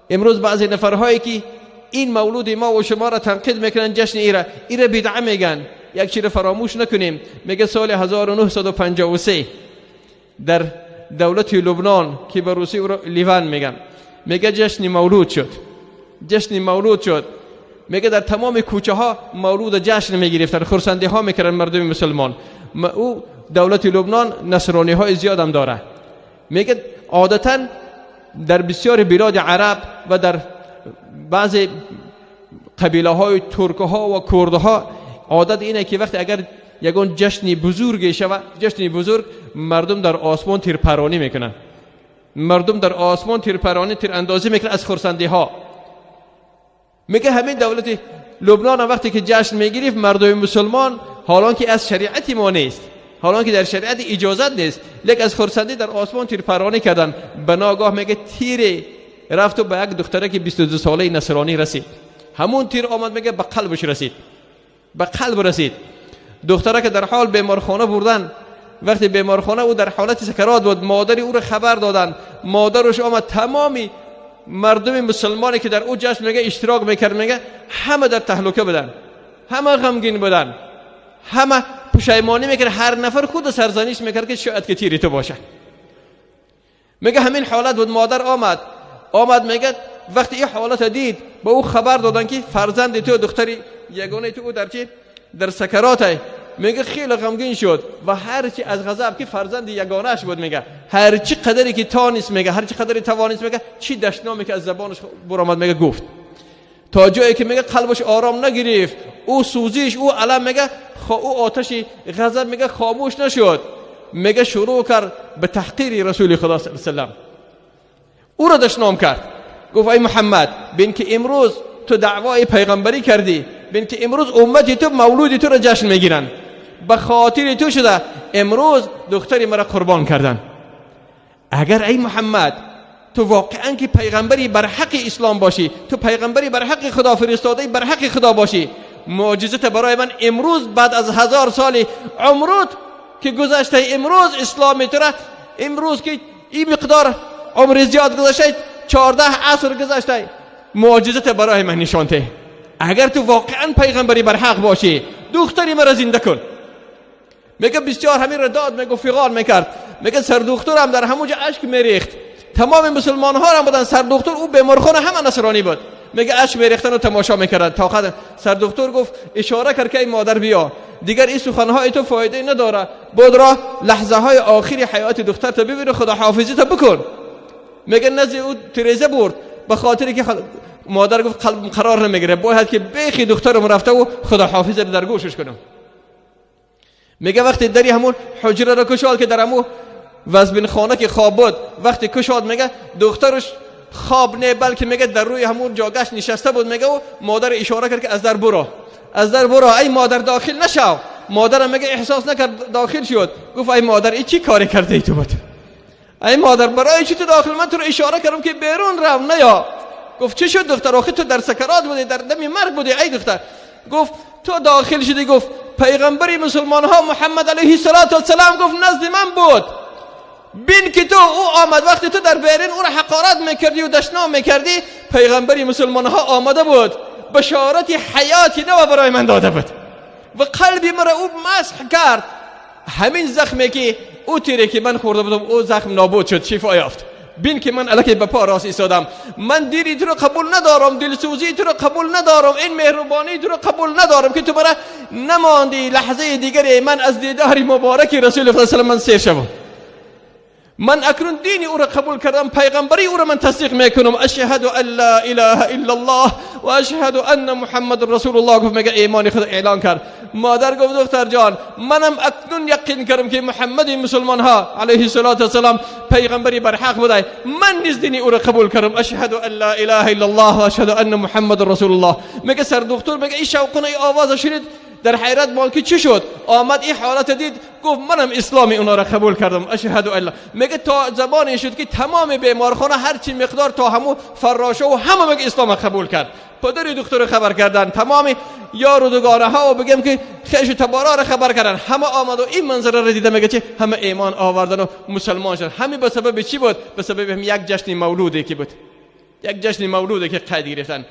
امروز بعضی نفرهایی که این مولود ما و شما را تنقید میکنن، جشن ایره ایره بدعه میگن، یک چیز فراموش نکنیم. میگه سال 1953 در دولت لبنان که به روسی او را لیوان میگن، میگه جشن مولود شد، جشن مولود شد. میگه در تمام کوچه ها مولود جشن میگرفتن، خرسندی ها میکردن مردم مسلمان. او دولت لبنان نصرانی های زیاد هم داره. میگه عادتا در بسیار بلاد عرب و در بعض قبیله های ترک ها و کرد ها عادت اینه که وقتی اگر یگان جشن بزرگ شود، جشن بزرگ، مردم در آسمان تیرپرانی میکنن، مردم در آسمان تیرپرانی، تیر اندازی میکنن از خرسندی ها. میگه همین دولت لبنان هم وقتی که جشن میگرفت مردم مسلمان، حالان که از شریعت ما نیست، حالان که در شریعت اجازت نیست، لیک از خرسندی در آسمان تیرپرانی کردن. به ناگاه میگه تیر رفت و به یک دختره که 22 ساله نصرانی رسید. همون تیر آمد میگه به قلبش رسید، به قلب رسید. دختره که در حال بیمارخانه بردن، وقتی بیمارخانه او در حالت سکرات بود، مادری او را خبر دادن. مادرش آمد، تمامی مردم مسلمانی که در او جشن میگه اشتراک میکرد، میگه همه در تهلکه بودن، همه غمگین بودن، همه پشیمانی میکرد، هر نفر خود سرزنش میکرد که شاید که تیری تو باشه. میگه همین حالت بود. مادر آمد، آمد میگه وقتی این حالت دید، به او خبر دادن که فرزند تو، دختری یگانه تو، او در چی؟ در سکرات. میگه خیلی غمگین شد و هرچی از غضب که فرزند یگانه‌اش بود، میگه هرچی قدری که تانست، میگه هرچی قدری توانست، میگه چی دشنامی که از زبانش برآمد میگه گفت، تا جایی که میگه قلبش آرام نگرفت، او سوزش، او الم، میگه او آتش غضب میگه خاموش نشد. میگه شروع کرد به تحقیر رسول خدا صلی الله علیه و سلم، او را دشنام کرد. گفت ای محمد، بین که امروز تو دعوای پیغمبری کردی، بین که امروز امتی تو مولود تو را جشن میگیرن، به خاطر تو شده امروز دختری مرا قربان کردن. اگر ای محمد تو واقعا که پیغمبری بر حق اسلام باشی، تو پیغمبری بر حق خدا فرستاده بر حق خدا باشی، معجزت برای من امروز بعد از 1000 سال عمرت که گذشته، امروز اسلام تو را، امروز که این مقدار عمر زیاد گذشته، 14 عصر گذشته، معجزت برای من نشان ده. اگر تو واقعا پیغمبری بر حق باشی، دختری مرا زنده کن. میگه بسیار همین را داد میگه، فغان میکرد. میگه سردختر هم در همونجا اشک میریخت، تمام مسلمان ها هم بودن، سردختر او بیمارخانه همه نصرانی بود، میگه اشک میریختن و تماشا میکردن. تا خد سردختر گفت، اشاره کرد که ای مادر بیا، دیگر این سخنهای تو فایده نداره، بود را لحظه های آخری حیات دختر تا ببین، خدا حافظی تا بکن. میگه نزد او تریزه برد، به خاطری که مادر گفت قلب قرار نمیگیره، باید که بیخی دخترم رفته و خدا حافظ در گوشش کنم. میگه وقتی دری همون حجره را کشاد که در همون وزبین خانه که خواب بود، وقتی کشاد میگه دخترش خواب نه، بلکه میگه در روی همون جاگش نشسته بود. میگه و مادر اشاره کرد که از در برو، از در برو، ای مادر داخل نشو. مادرم میگه احساس نکرد، داخل شد. گفت ای مادر ای چی کاری کرده ای تو بود؟ ای مادر برای چی تو داخل؟ من تو رو اشاره کردم که بیرون رو نیا. گفت چه شد دختر؟ آخه تو در سکرات بودی، در دم مرگ بودی ای دختر. گفت تو داخل شدی. گفت پیغمبر مسلمان ها محمد علیه السلام گفت نزد من بود، بین که تو او آمد وقتی تو در بیرون او را حقارت میکردی و دشنام میکردی، پیغمبر مسلمان ها آمده بود، بشارت حیاتی نو برای من داده بود و قلبی مرا او مسح کرد. همین زخمی که او تیره که من خورده بودم، او زخم نابود شد، شفا یافت. بین که من الکی به پا راست ایستادم. من دیری تو رو قبول ندارم، دلسوزی تو رو قبول ندارم، این مهربانی تو رو قبول ندارم که تو مرا نماندی لحظه دیگری من از دیدار مبارک رسول الله صلی الله علیه و من سیر شوم. من اکنون دین او را قبول کردم، پیغمبری او را من تصدیق میکنم. اشهد ان لا اله الا الله و اشهد ان محمد رسول الله. گفت میگه ایمان خود اعلان کرد. مادر گفت دختر جان، منم اکنون یقین کردم که محمد مسلمان ها علیه الصلاة والسلام پیغمبری بر حق بوده، من نیز دین او را قبول کردم. اشهد ان لا اله الا الله و اشهد ان محمد رسول الله. میگه سر دختر میگه این شوقونه ای آواز شنید، در حیرت مال که چی شد؟ آمد این حالت دید، گفت منم اسلامی اونا را قبول کردم. اشهد الله. میگه تا زبانی شد که تمام بیمارخانه هر چی مقدار تا همو فراشه و همه میگه اسلام قبول کرد. پدر دکتر خبر کردن، تمام یار و دوگانه ها و بگم که خیش و تبارا را خبر کردن، همه آمد و این منظره را دیده، میگه چه همه ایمان آوردن و مسلمان شدن. همه به سبب چی بود؟ به سبب هم یک جشن مولودی که بود، یک جشن مولوده که قید گرفتن.